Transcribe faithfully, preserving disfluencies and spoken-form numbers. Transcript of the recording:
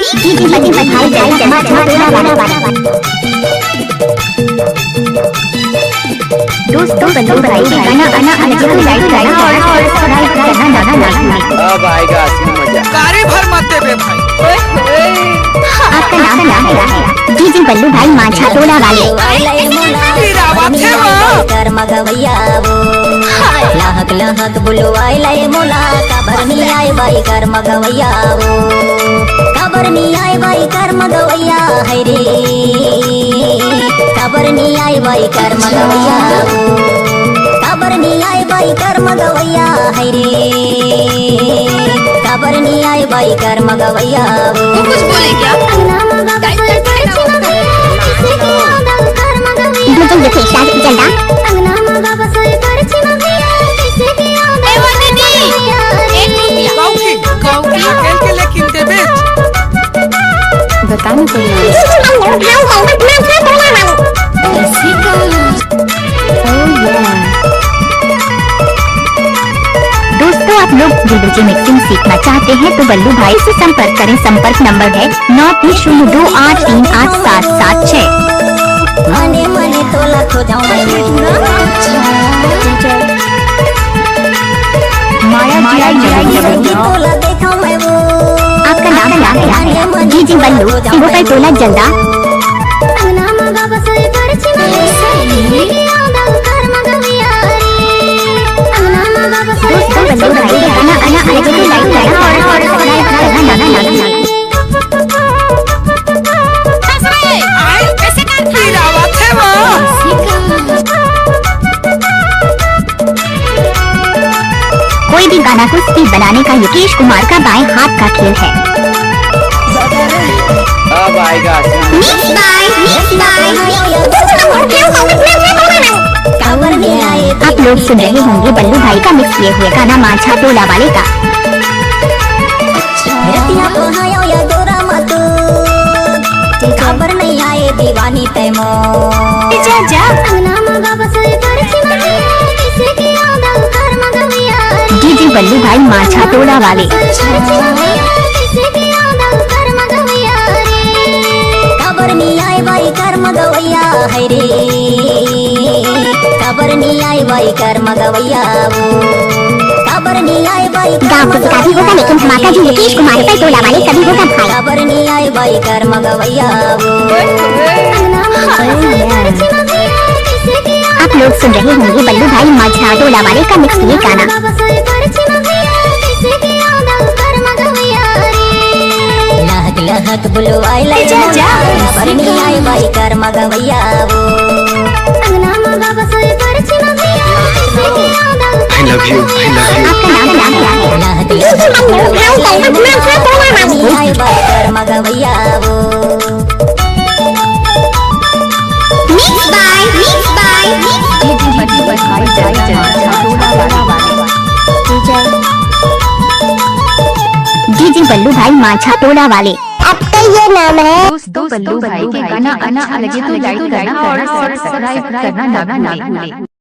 जी, जी, जी, जी, भाई, भाई, भाई, जगन्नाथ, जगन्नाथ, जगन्नाथ। दोस्तों, बल्लू भाई के गाना, गाना, गाना, गाना, like करना और, और subscribe करना ना, ना, ना, ना। अब आएगा असली मजा। गाड़ी भर मत देबे भाई। आपका नाम क्या है? जी, जी, बल्लू भाई, माझा टोला वाले। फिर आवत है वो। कर मगवैया वो। लहक लहक बुलवाई लाई मोला, काबर नी आई बाई कर मगवैया वो। काबर नी आई बाई कर मगवैया है रे। काबर नी आई बाई कर मगवैया वो। काबर नी आई बाई कर मगवैया है रे। काबर नी आई बाई कर मगवैया वो। वो कुछ बोले क्या? अंगना मगा बसोई कर छिना भैया, किसे के आदल कर मगवैया। डीजे यतीश राज जलदा। अंगना मगा बसोई कर छिना भैया, किसे के आदल ए वो दीदी, एक रुपया। काउकी, काउकी, अकेल के लेकिन देबे। बताना पड़ेगा। दोस्तों, आप लोग डीजे मिक्सिंग सीखना चाहते हैं तो बल्लू भाई से संपर्क करें। संपर्क नंबर है नौ तीन शून्य दो आठ तीन आठ सात सात छह। मने मने तोला खोजाऊं मैं वो। माया माया जिया जिया जिया। तोला देखा मैं वो। आपका नाम क्या है? जी, जी, बल्लू, वो पर टोला जलदा। अंगना मगा बसोई कर छिना भैया, किसे के आदल कर मगवैया रे। अंगना मगा बसोई दोस्तों, कर बल्लू भाई के गाना, गाना, गाना, like करना, ना, ना, ना, ना। कोई भी गाना को स्पीड बनाने का युकेश कुमार का बाएं हाथ का खेल है। अब आएगा असली। Mix by, mix by। आप लोग सुन रहे होंगे बल्लू भाई का मिक्स किए हुए गाना माझा टोला वाले का। रतिया को हायो या गोरा मतू, काबर नहीं आए दीवानी तैमो। जा, जा। अंगना मगा बसोई कर छिना भैया, किसे के आदल कर मगवैया रे। डीजे बल्लू भाई माझा टोला वाले। कर छिना भैया, किसे के आदल कर मगवैया रे। काबर नी आए बाई कर मगवैया है रे। काबर नी आई बाई कर मगवैया वो। काबर नी आई बाई कर गाँव के शिकारी होगा, लेकिन धमाका जी नीतीश कुमार पर टोला वाले सभी होगा भाई। काबर नी आई बाई कर मगवैया वो। आप लोग सुन रहे होंगे बल्लू भाई माझा टोला वाले का मिक्स ये गाना। लहक लहक बुलवाई लाई जा, जा। काबर नी आई बाई कर मगवैया वो। अंगना मगा बसोई कर छिना भैया, किसे के आदल I love you, I love you। आपका नाम क्या है? लहक लहक बुलवाई लाई मोला, काबर नी आई बाई कर मगवैया वो। Mix by, mix by, mix। DJ Ballu भाई माझा टोला वाले। अब तो ये नाम है। दोस्तों, बल्लू भाई के गाना अच्छा लगे तो like करना और subscribe करना ना भूलें।